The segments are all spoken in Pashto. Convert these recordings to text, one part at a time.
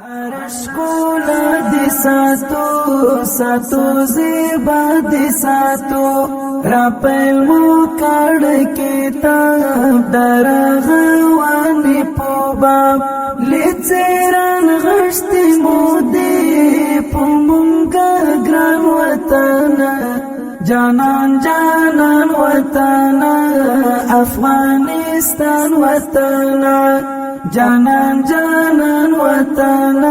هر ښکلا دې ساتو، ساتو زیبا دې ساتو. را پیل مو کړ کتاب درغوانې په باب، لڅران غشتې مو دې په مونږه ګران وطن. جانان جانان وطن، افغانستان وطن. جانان جانان وطن،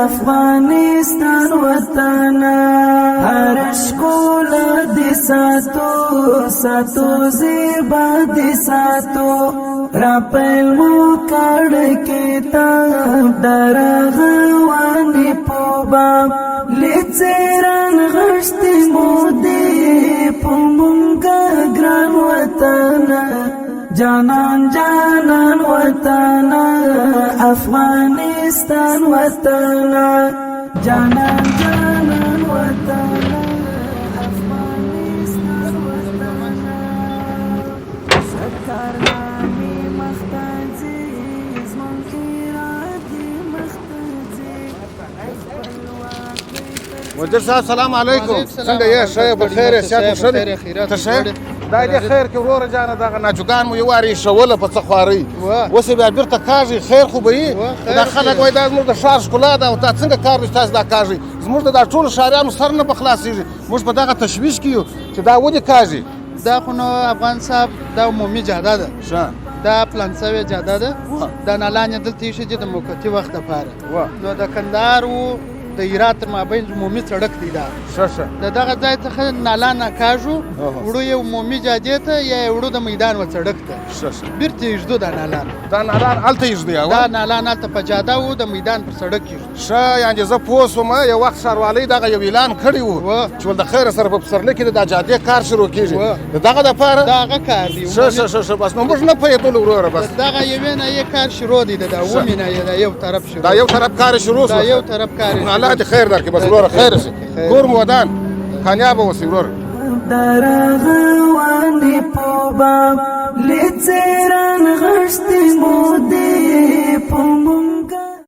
افغانستان وطن. هر ښکلا دې ساتو، ساتو زیبا دې ساتو. را پیل مو کړ کتاب درغوانې په باب، لڅران غشتې مو دې په مونږه ګران وطن. جانان جانان وطن، افغانستان وطن. جانان جانان وطن، افغانستان وطن. سرکارنامې مخته ځي، زموږ ارادې مخته ځي. مدیر صاحب، سلام علیکم. څنګه یې؟ ښه یې؟ بخیر یې؟ صحت مو ښه دی؟ ته ښه یې؟ دا دې خیر کې وروره جانه، دغه ناجوګان مو یو وارې ایښوله په څه خوارۍ، اوس یې بیا بېرته کاږي. خیر خو به وي؟ دا خلک وایي دا زموږ د ښار ښکلا ده، او تا څنګه کار دی چې تاسو دا کاږئ؟ زموږ د دا ټولو ښاریانو سر نه په خلاصېږي. موږ په دغه تشویش کې یو چې دا ولې کاږي. دا خو نو افغان صاحب، دا عمومي جاده ده. دا پلان شوې جاده ده. دا نالان یې دلته ایښي دي د موقتي وخت لپاره. نو د کندهار و د هرات تر مابین عمومي سړک دی دا. ښه ښه. د دغه ځای څخه نالان کاږو، وړو یې عمومي جادې ته یا یې وړو د میدان و سړک ته. ښه ښه. بیرته یې ږدو دا نالان. دا نالان هلته یې ږدئ؟ دا نالان هلته په جاده و د میدان پر سړک یې ږدو. ښه، یعنې زه پوه شوم، یو وخت ښاروالۍ دغه یو اعلان کړی و چې ول د خیره سره په پسرلي کې د جادې کار شروع کېږي، د دغه دپاره دا هغه کار دی. ښه ښه ښه ښه، بس نو موږ نه پوهېدلو وروره. بس دغه یوې نه یې کار شروع دی، د اوومې نه یې دا یو طرف شروع، دا یو طرف کار شروع شو. دا یو طرف کار. الله دې خیر درکړي. بس وروره، خیر شي، کور مو ودان، کامیابه اوسئ وروره. درغوانې په باب، لڅران غشتې مو دې په مونږ